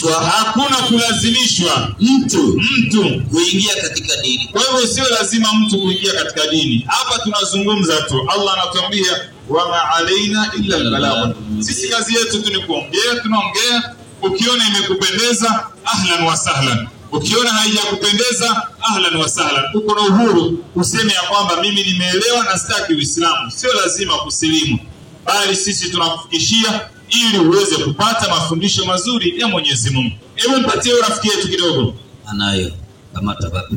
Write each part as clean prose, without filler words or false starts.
kulazimishwa Hakuna kulazimishwa mtu mtu kuingia katika dini. Kwa hivyo sio lazima mtu kuingia katika dini. Hapa tunazungumza tu, Allah anatuambia wama alaina illa albalagh. Sisi kazi yetu tu ni kuongea, tunaongea. Ukiona imekupendeza ahlan wa sahlan, ukiona haijakupendeza ahlan wa sahlan. Uko na uhuru useme ya kwamba mimi nimeelewa na sitaki Uislamu. Sio lazima kusilimu, bali sisi tunakufikishia ili uweze kupata mafundisho mazuri ya Mwenyezi Mungu. Hebu mpatie rafiki yetu kidogo. Anayo kamata baba.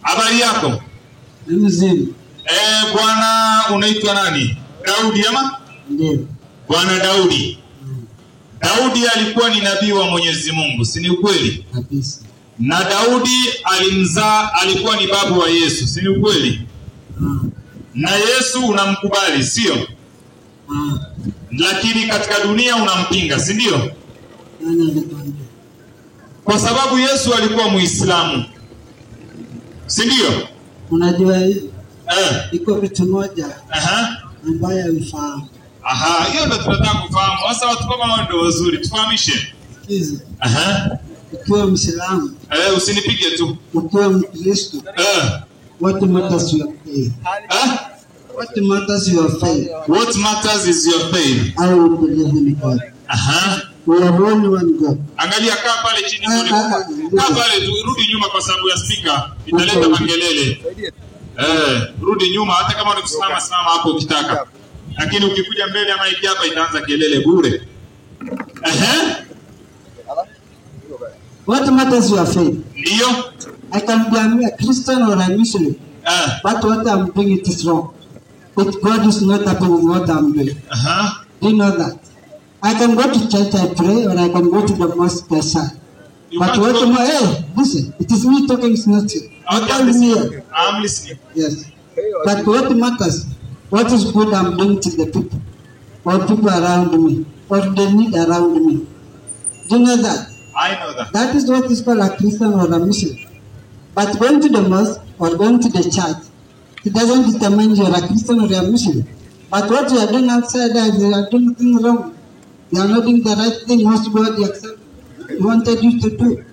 Habari yako? Ni mzima. Bwana unaitwa nani? Daudi ama? Ndio. Bwana Daudi. Daudi alikuwa ni nabii wa Mwenyezi Mungu, si ni ukweli? Kabisa. Na Daudi alimzaa, alikuwa ni babu wa Yesu, si ni ukweli? Na Yesu unamkubali, sio? Lakini katika dunia unampinga, si ndio? Nani alikwambia? Kwa sababu Yesu alikuwa Muislamu, si ndio? Unajua hii iko kitu moja ambayo haifahamu. Aha, hiyo ndio tunataka kufahamu. Sasa watu kama hao ndio wazuri, tufahamishe. Sikiza. Ukiwa Muislamu, Usinipige tu. Ukiwa Mkristo, what matters your faith? What matters your faith? What matters is your faith. I will believe in God. We are only one God. Angalia, kaa pale chini tu. Kaa pale tu, rudi nyuma kwa sababu ya speaker italeta makelele. Rudi nyuma, hata kama unasimama simama hapo ukitaka. Lakini ukikuja mbele ama iki hapa itaanza kelele bure. What matters your faith? Ndio. I can be a Christian or a Muslim. But what I'm doing it is wrong. But God is not happy with what I'm doing. Do you know that? I can go to church, I pray, or I can go to the mosque, I serve. But what am I? Hey, listen, it is me talking, it's not you. Okay, I'm listening. I'm listening. Yes. But what matters, what is good I'm doing to the people, or people around me, or the need around me. Do you know that? I know that. That is what is called a Christian or a Muslim. But going to the mosque or going to the church, it doesn't determine you are a Christian or a Muslim. But what you are doing outside there, you are doing things wrong. You are not doing the right thing what God wanted you to do.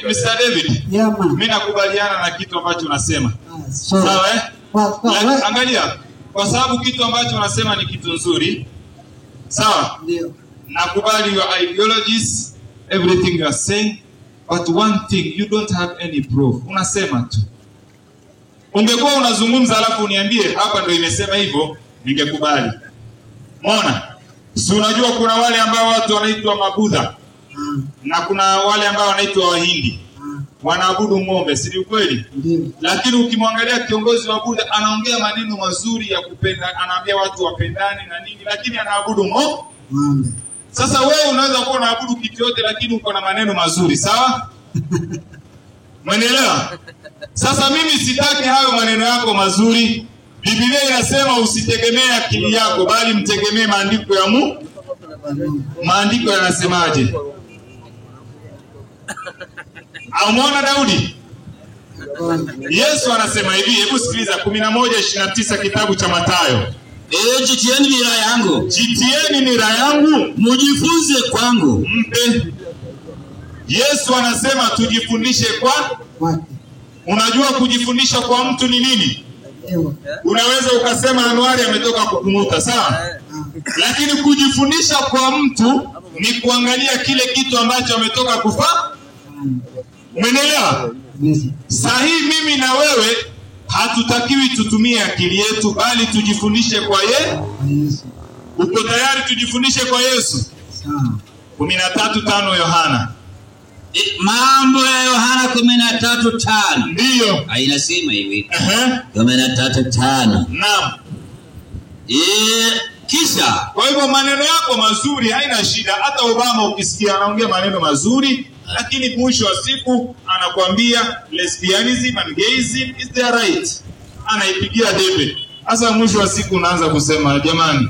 Mr. David, yeah, man. Mimi nakubaliana na kitu ambacho unasema. So, sawa eh? Angalia, kwa sababu kitu ambacho unasema ni kitu nzuri. Sawa? Ndio. Nakubali your ideologies, everything you are saying, but one thing, you don't have any proof. Unasema tu. Ungekuwa unazungumza alafu uniambie hapa ndio imesema hivyo, ningekubali. Umeona? Si unajua kuna wale ambao watu wanaitwa mabudha na kuna wale ambao wanaitwa Wahindi. Wanaabudu ng'ombe, si ni kweli? Lakini ukimwangalia kiongozi wa Buddha anaongea maneno mazuri ya kupenda, anaambia watu wapendane na nini, lakini anaabudu ng'ombe. Sasa wewe unaweza kuwa unaabudu kitu yote lakini uko na maneno mazuri, sawa? Umeelewa? Sasa mimi sitaki hayo maneno yako mazuri. Biblia inasema usitegemee akili yako bali mtegemee maandiko ya Mungu. Maandiko yanasemaje? Umeona Daudi? Yesu anasema hivi, hebu sikiliza 11:29 kitabu cha Mathayo. Jitieni nira yangu. Jitieni nira yangu, mujifunze kwangu. Mpe. Yesu anasema tujifundishe kwa. Unajua kujifundisha kwa mtu ni nini? Unaweza ukasema Anuari ametoka kukunguta, sawa? Lakini kujifundisha kwa mtu ni kuangalia kile kitu ambacho ametoka kufa. Umeelewa? Sahi mimi na wewe hatutakiwi tutumie akili yetu bali tujifundishe kwa ye. Uko tayari tujifundishe kwa Yesu? 13:5 Yohana. Mambo ya Yohana 13:5. Ndio. Inasema hivi. 13:5. Naam. Kisha kwa hivyo maneno yako mazuri haina shida. Hata Obama ukisikia anaongea maneno mazuri, lakini mwisho wa siku anakuambia lesbianism and gayism is their right. Anaipigia debe. Sasa mwisho wa siku unaanza kusema jamani,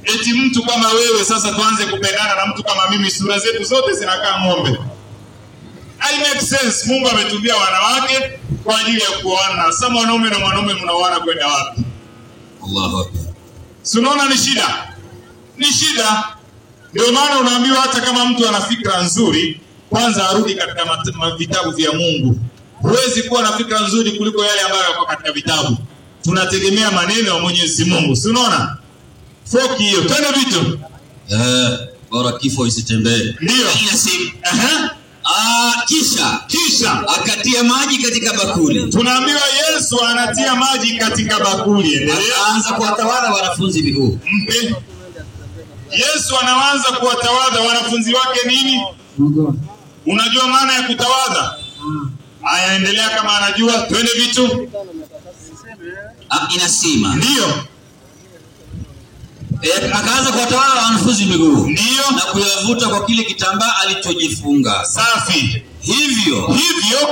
eti mtu kama wewe sasa tuanze kupendana na mtu kama mimi, sura zetu zote zinakaa ng'ombe. I make sense. Mungu ametumbia wanawake kwa ajili ya kuoana. Sasa mwanaume na mwanaume mnaoana kwenda wapi? Allahu Akbar. Si unaona ni shida? Ni shida. Ndio maana unaambiwa hata kama mtu ana fikra nzuri, kwanza arudi katika vitabu vya Mungu. Huwezi kuwa na fikra nzuri kuliko yale ambayo yako katika vitabu. Tunategemea maneno ya Mwenyezi Mungu. Si unaona? Foki hiyo. Twende vitu. Bora kifo isitembee. Ndio. Kisha akatia maji katika bakuli. Tunaambiwa Yesu anatia maji katika bakuli. Endelea. Akaanza kuwatawadha wanafunzi miguu. Mpe. Yesu anaanza kuwatawadha wanafunzi wake nini? Miguu. Unajua maana ya kutawadha? Haya, endelea kama anajua. Twende vitu. Inasema. Ndio. Akaanza kuwatawadha wanafunzi miguu. Ndio. Na kuyavuta kwa kile kitambaa alichojifunga. Safi. Hivyo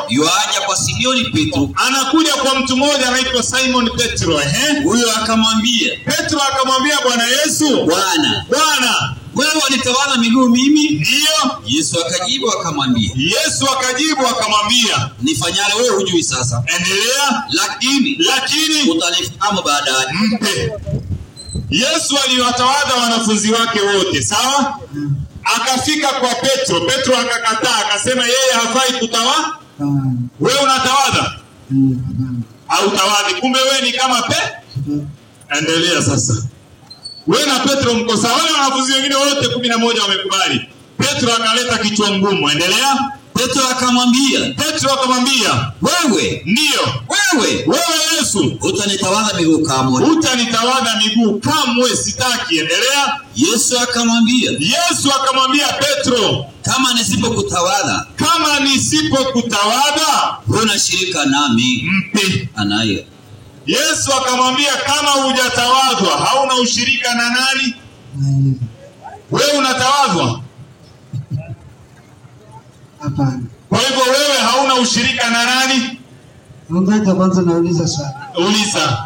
yuaja kwa Simioni Petro. Anakuja kwa mtu mmoja anaitwa Simon Petro. Huyo akamwambia. Petro akamwambia Bwana Yesu, Bwana, Bwana, wewe unitawadha miguu mimi? Ndio. Yesu akajibu akamwambia. Yesu akajibu akamwambia, nifanyalo wewe hujui sasa. Endelea. Lakini utanifahamu baadaye. Mpe. Yesu aliwatawadha wanafunzi wake wote, sawa? Akafika kwa Petro, Petro akakataa, akasema yeye hafai kutawadha. Wewe unatawadha? Au tawadhi? Kumbe wewe ni kama pe? Endelea sasa. Wewe na Petro mko sawa, wale wanafunzi wengine wote 11 wamekubali. Petro akaleta kichwa ngumu. Endelea. Petro akamwambia. Petro akamwambia, wewe ndio. Wewe Yesu, hutanitawadha miguu kamwe. Hutanitawadha miguu kamwe, sitaki. Endelea. Yesu akamwambia. Yesu akamwambia Petro, kama nisipokutawadha, kama nisipokutawadha, huna shirika nami. Mpe. Anaye. Yesu akamwambia kama hujatawadhwa hauna ushirika na nani? Wewe unatawadhwa? Hapana. Kwa hivyo wewe hauna ushirika na nani? Ngoja kwanza nauliza swali. Uliza.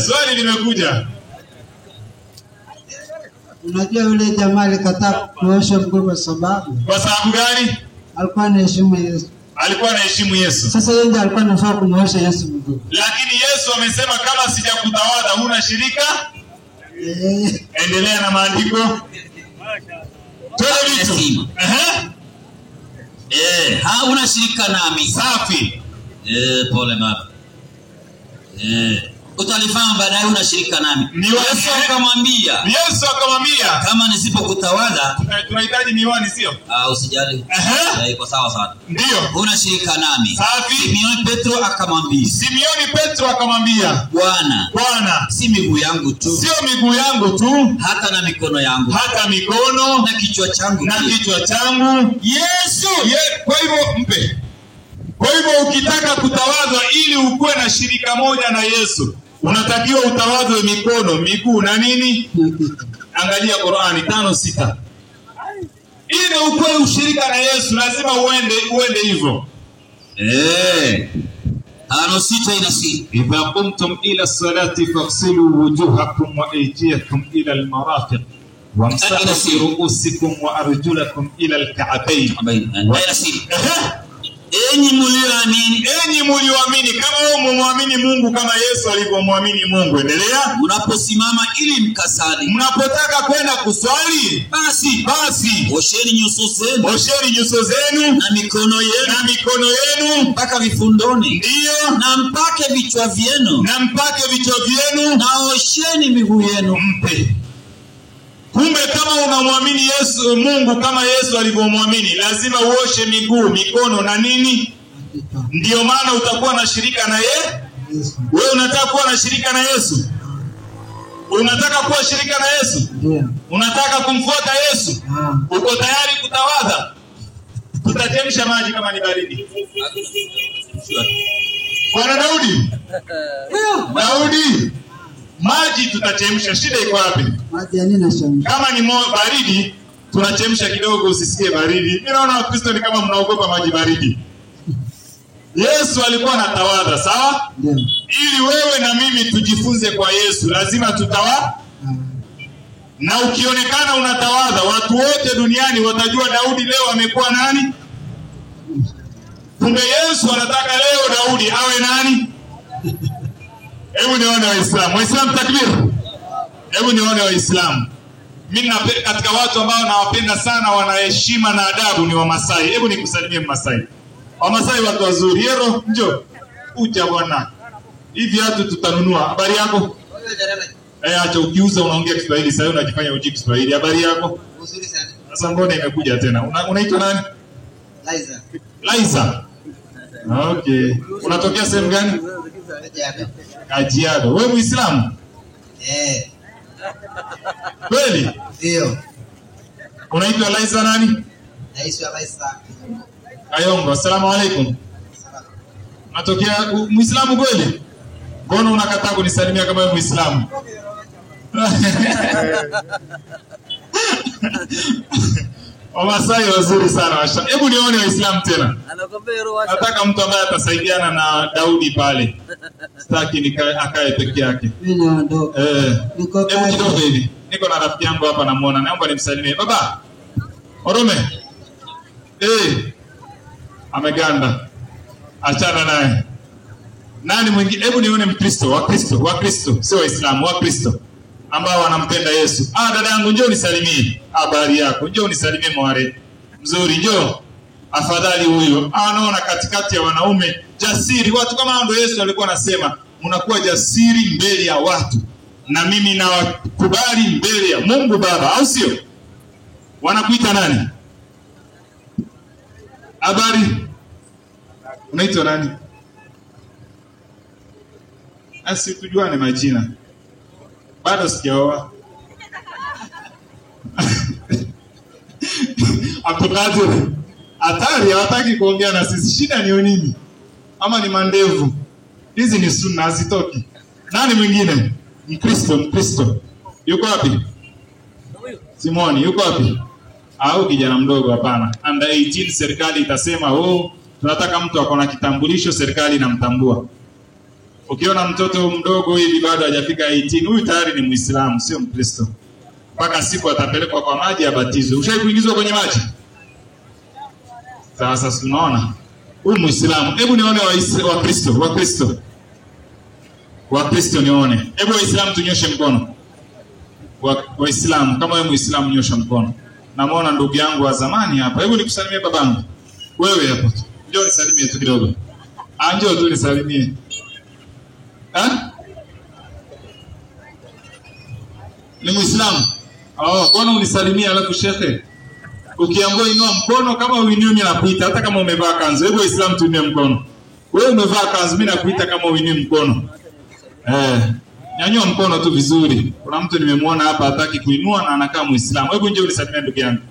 Swali limekuja. Unajua yule jamaa alikataa kuosha mguu kwa sababu? Kwa sababu gani? Alikuwa anaheshimu Yesu. Alikuwa anaheshimu Yesu. Sasa yeye ndiye alikuwa anafaa kumuosha Yesu mguu. Lakini Yesu amesema kama sijakutawadha huna shirika. Endelea na maandiko. Twende vitu. Hauna shirika nami. Safi. Pole mama. Utalifahamu baadaye una shirika nami. Yesu akamwambia. Yesu akamwambia, kama nisipokutawadha, tunahitaji miwani sio? Usijali. Iko sawa sana. Ndio. Huna shirika nami. Safi. Simioni Petro akamwambia. Simioni Petro akamwambia, Bwana, Bwana, si miguu yangu tu. Sio miguu yangu tu, hata na mikono yangu. Hata mikono na kichwa changu. Na kichwa changu. Yesu. Kwa hivyo mpe. Kwa hivyo ukitaka kutawadhwa ili ukuwe na shirika moja na Yesu, unatakiwa utawadhwe mikono, miguu na nini? Angalia Qur'ani 5:6. Ili ukuwe ushirika na Yesu lazima uende hivyo. 5:6 inasema, idha qumtum ila salati faghsilu wujuhakum wa aydiyakum ila almarafiq wamsahu bi ru'usikum wa arjulakum ila alka'bayn. Enyi mlioamini, enyi mlioamini, kama wewe umemwamini Mungu kama Yesu alivyomwamini Mungu. Endelea. Mnaposimama ili mkasali, mnapotaka kwenda kuswali, basi osheni nyuso zenu, osheni nyuso zenu na mikono yenu, na mikono yenu mpaka vifundoni, ndio, na mpake vichwa vyenu, na mpake vichwa vyenu, na osheni miguu yenu. Mpe. Kumbe kama unamwamini Yesu Mungu kama Yesu alivyomwamini, lazima uoshe miguu, mikono na nini? Ndio maana utakuwa na shirika na yeye. Wewe unataka kuwa na shirika na Yesu? Unataka kuwa shirika na Yesu? Ndio. Unataka kumfuata Yesu? Uko tayari kutawadha? Tutachemsha maji kama ni baridi. Bwana Daudi. Daudi. Maji tutachemsha, shida iko wapi? Maji ya nini nachemsha? Kama ni baridi tunachemsha kidogo usisikie baridi. Mimi naona Wakristo ni kama mnaogopa maji baridi. Yesu alikuwa anatawadha, sawa? Ndio. Ili wewe na mimi tujifunze kwa Yesu, lazima tutawadha. Na ukionekana unatawadha, watu wote duniani watajua Daudi leo amekuwa nani? Kumbe Yesu anataka leo Daudi awe nani? Hebu nione Waislamu. Waislamu takbir. Hebu nione Waislamu. Mimi katika watu ambao nawapenda sana wanaheshima na adabu ni Wamasai. Hebu nikusalimie Mmasai. Wamasai watu wazuri. Yero, njoo. Uja bwana. Hivi viatu tutanunua. Habari yako? Acha ukiuza unaongea Kiswahili, sasa unajifanya hujui Kiswahili. Habari yako? Nzuri sana. Sasa mbona imekuja tena? Unaitwa nani? Liza. Liza. Okay. Unatokea sehemu gani? Kajiado. Kajiado. Wewe Muislamu? Eh. Kweli? Ndio. Unaitwa Liza nani? Naitwa Liza. Kayongo. Asalamu alaykum. Unatokea Muislamu kweli? Mbona unakataa kunisalimia kama wewe Muislamu? Wamasai wazuri sana. Hebu nione Waislamu tena. Nataka mtu ambaye atasaidiana na Daudi pale. Sitaki akae peke yake. Mimi naondoka. Niko kidogo hivi. Niko na rafiki yangu hapa namuona. Naomba nimsalimie. Baba. Orome. Ameganda. Achana naye. Nani mwingine? Hebu nione Mkristo, Wakristo, sio Waislamu, Wakristo ambao wanampenda Yesu. Dada yangu njoo unisalimie. Habari yako? Njoo unisalimie mware. Mzuri, njoo. Afadhali huyo. Anaona katikati ya wanaume jasiri. Watu kama hao ndio Yesu alikuwa anasema, mnakuwa jasiri mbele ya watu. Na mimi nawakubali mbele ya Mungu Baba, au sio? Wanakuita nani? Habari? Unaitwa nani? Asi tujuane majina. Bado sijaoa. Abdulkadir, hatari, hawataki kuongea na sisi. Shida ni nini? Ama ni mandevu? Hizi ni sunna, hazitoki. Nani mwingine? Mkristo. Yuko wapi? Simoni, yuko wapi? Au kijana mdogo? Hapana. Under 18 serikali itasema, "Oh, tunataka mtu akona kitambulisho," serikali inamtambua. Ukiona mtoto mdogo hivi bado hajafika 18, huyu tayari ni Muislamu, sio Mkristo. Mpaka siku atapelekwa kwa maji abatizwe. Ushawahi kuingizwa kwenye maji? Sasa tunaona huyu Muislamu. Hebu nione Wakristo. Wakristo nione. Hebu Waislamu tunyoshe mkono. Waislamu, kama wewe Muislamu nyosha mkono. Namuona ndugu yangu wa zamani hapa. Hebu nikusalimie babangu. Wewe hapo. Njoo nisalimie tu kidogo. Njoo tu nisalimie. Ni Muislamu? Mbona unisalimia alafu shekhe? Ukiambiwa inua mkono, kama uinui mimi nakuita, hata kama umevaa kanzu. Hebu Waislamu tuinue mkono. Wewe umevaa kanzu, mimi nakuita kama uinui mkono. Nyanyua mkono tu vizuri. Kuna mtu nimemuona hapa hataki kuinua na anakaa Muislamu. Hebu njoo unisalimie ndugu yangu.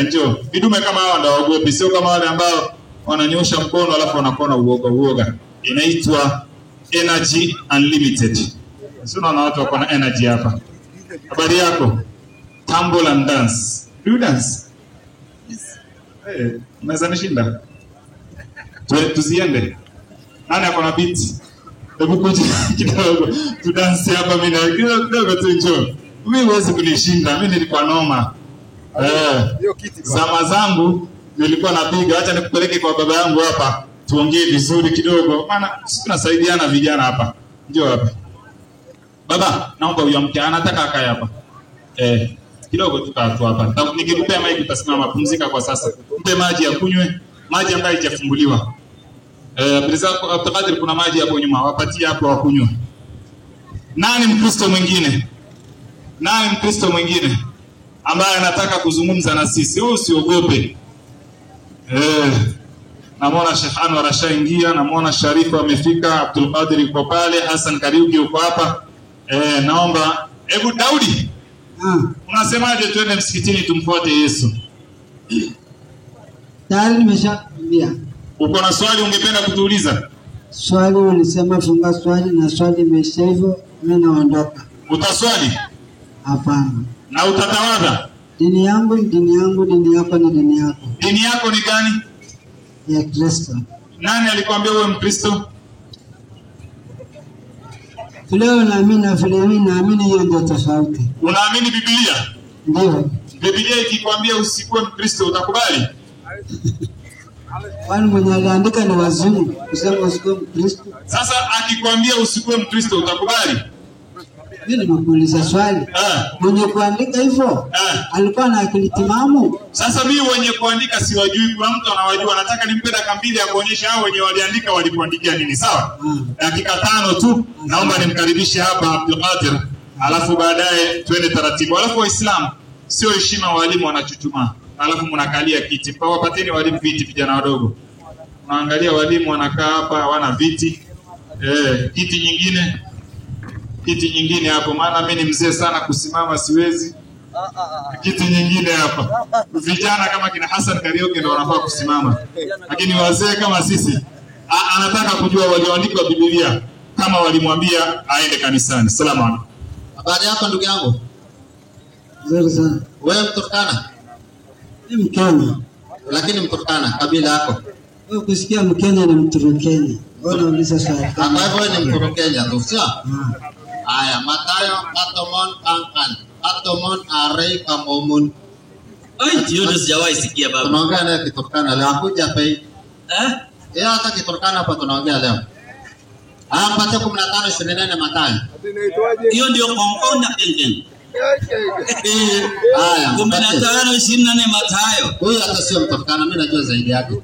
Njoo. Vidume kama hawa ndio waogopi, sio kama wale ambao wananyosha mkono alafu wanakona uoga. Inaitwa Energy Unlimited. Sio, unaona watu wako na energy hapa. Habari yako? Tumble and dance. Do you dance? Yes. Unaweza nishinda? Tuziende. Nani ako na beat? Hebu kuja kidogo. Tu dance hapa mimi na kidogo tu njoo. Mimi huwezi kunishinda. Mimi nilikuwa noma. Zama zangu nilikuwa napiga. Acha nikupeleke kwa baba yangu hapa. Tuongee vizuri kidogo. Maana sisi tunasaidiana vijana hapa. Njoo hapa. Baba, naomba huyo mke anataka akae hapa. Kidogo tukaa tu hapa. Nikikupea mic utasimama, pumzika kwa sasa. Mpe maji ya kunywe, maji ambayo haijafunguliwa. Abdulkadir, kuna maji hapo nyuma, wapatie hapo wakunywe. Nani Mkristo mwingine? Nani Mkristo mwingine ambaye anataka kuzungumza na sisi? Wewe usiogope. Namuona Sheikh Anwar ashaingia, namuona Sharifu amefika, Abdulkadir yuko pale, Hassan Kariuki yuko hapa. Naomba hebu Daudi. Unasemaje twende msikitini tumfuate Yesu? Tayari nimeshakwambia. Uko na swali ungependa kutuuliza? Swali ulisema funga swali na swali imeisha hivyo, mimi naondoka. Utaswali? Hapana. Na utatawadha? Dini yangu ni dini yangu, dini yako ni dini yako. Dini yako ni gani? Ya Kristo. Nani alikwambia wewe Mkristo? Vile unaamini na vile mimi naamini, hiyo ndio tofauti. Unaamini Biblia? Ndio. Biblia ikikwambia usikuwe Mkristo utakubali? Kwani mwenye aliandika ni wazungu, kusema usikuwe Mkristo. Sasa akikwambia usikuwe Mkristo utakubali? Mimi nimekuuliza swali. Mwenye kuandika hivyo alikuwa na akili timamu? Sasa mimi wenye kuandika siwajui, kuna mtu anawajua. Nataka nimpe dakika 2 ya kuonyesha hao wenye waliandika walikuandikia nini, sawa? Dakika 5 tu. Naomba nimkaribishe hapa Abdul Qadir, alafu baadaye twende taratibu. Alafu Waislamu, sio heshima walimu wanachuchumaa, alafu mnakalia kiti. Wapateni walimu viti, vijana wadogo. Unaangalia walimu wanakaa hapa hawana viti. Kiti nyingine. Kiti nyingine hapo, maana mimi ni mzee sana kusimama siwezi. Kiti nyingine hapa. Vijana kama kina Hassan Karioke ndio wanafaa kusimama. Lakini wazee kama sisi, anataka kujua walioandika Biblia kama walimwambia aende kanisani. Salamu alaykum. Habari yako ndugu yangu? Nzuri sana. Wewe Mturkana? Ni Mkenya. Lakini Mturkana kabila yako? Wewe kusikia Mkenya ni Mturukenya. Wewe unauliza swali. Kwa hivyo wewe ni Mturukenya tu, sio? Aya, Matayo katomon kankan. Katomon arei kamomun. Ai, hiyo ndio sijawahi sikia baba. Tunaongea naye Kiturkana leo, hakuja hapa hii. Eh? Hata Kiturkana hapa tunaongea leo. Aya, mpate 15:24 Matayo. Hiyo ndio konkon na kenken. Aya, 15:24 Matayo. Huyu hata sio Mturkana, mimi najua zaidi yake.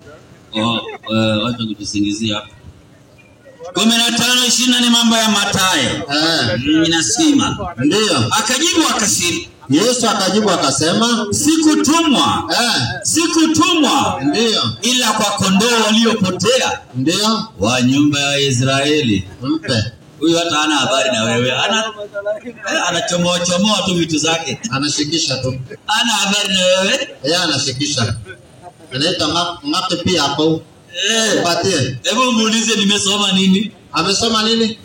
Wacha kutusingizia hapa. 15:24 mambo ya Matayo. Inasema. Ndio. Akajibu akasema. Yesu akajibu akasema, sikutumwa. Sikutumwa. Ndio. Ila kwa kondoo waliopotea. Ndio. Wa nyumba ya Israeli. Mpe. Huyu hata hana habari na wewe. Anachomoa chomoa tu vitu zake. Anashikisha tu. Hana habari na wewe? Yeye anashikisha. Anaitwa ngapi pia hapo? Patie. Hebu muulize nimesoma nini? Amesoma nini?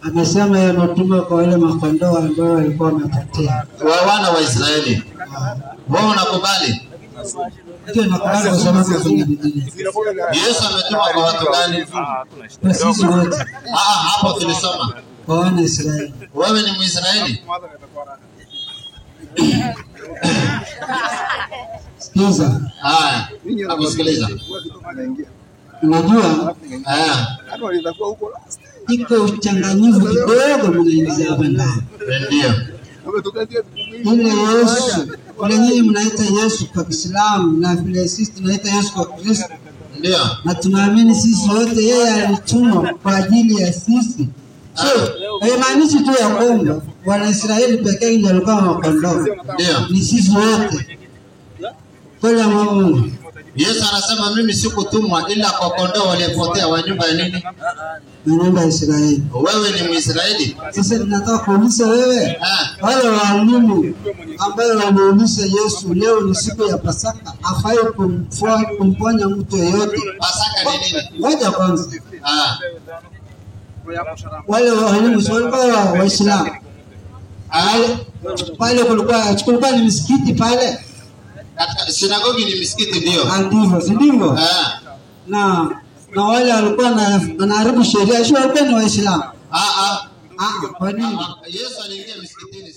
Amesema yametumwa kwa wale makondoo ambao walikuwa wamepotea. Wa wana wa Israeli. Wewe unakubali? Ndio nakubali kwa sababu kwenye Biblia. Yesu ametumwa kwa watu gani? Kwa sisi wote. Hapo tulisoma. Kwa wana Israeli. Wewe ni Mwisraeli? Sikiza. Haya, nakusikiliza. Unajua? Iko uchanganyifu kidogo mnaingiza hapa ndani. Ndio. Ile Yesu, ile nyinyi mnaita Yesu kwa Kiislamu na vile sisi tunaita Yesu kwa Kristo. Ndio. Na tunaamini sisi wote yeye alitumwa kwa ajili ya sisi. So, haimaanishi tu ya kwamba Wanaisraeli pekee ndio walikuwa makondoo. Ndio. Ni sisi wote. Kweli Mungu. Yesu anasema mimi sikutumwa ila kwa kondoo waliopotea wa nyumba ya nini? Nyumba ya Israeli. Wewe ni Mwisraeli? Sasa ninataka kuuliza wewe, wale waalimu ambao waliuliza Yesu leo ni siku ya Pasaka, afai kumponya mtu yeyote. Pasaka ni nini? Ngoja kwanza. Wale waalimu walikuwa Waislamu. Pale kulikuwa ni msikiti pale. Sinagogi ni misikiti ndio. Ndivyo, si ndivyo? Na wale walikuwa wanaharibu sheria, sio walikuwa ni Waislamu. Kwa nini? Yesu aliingia misikitini.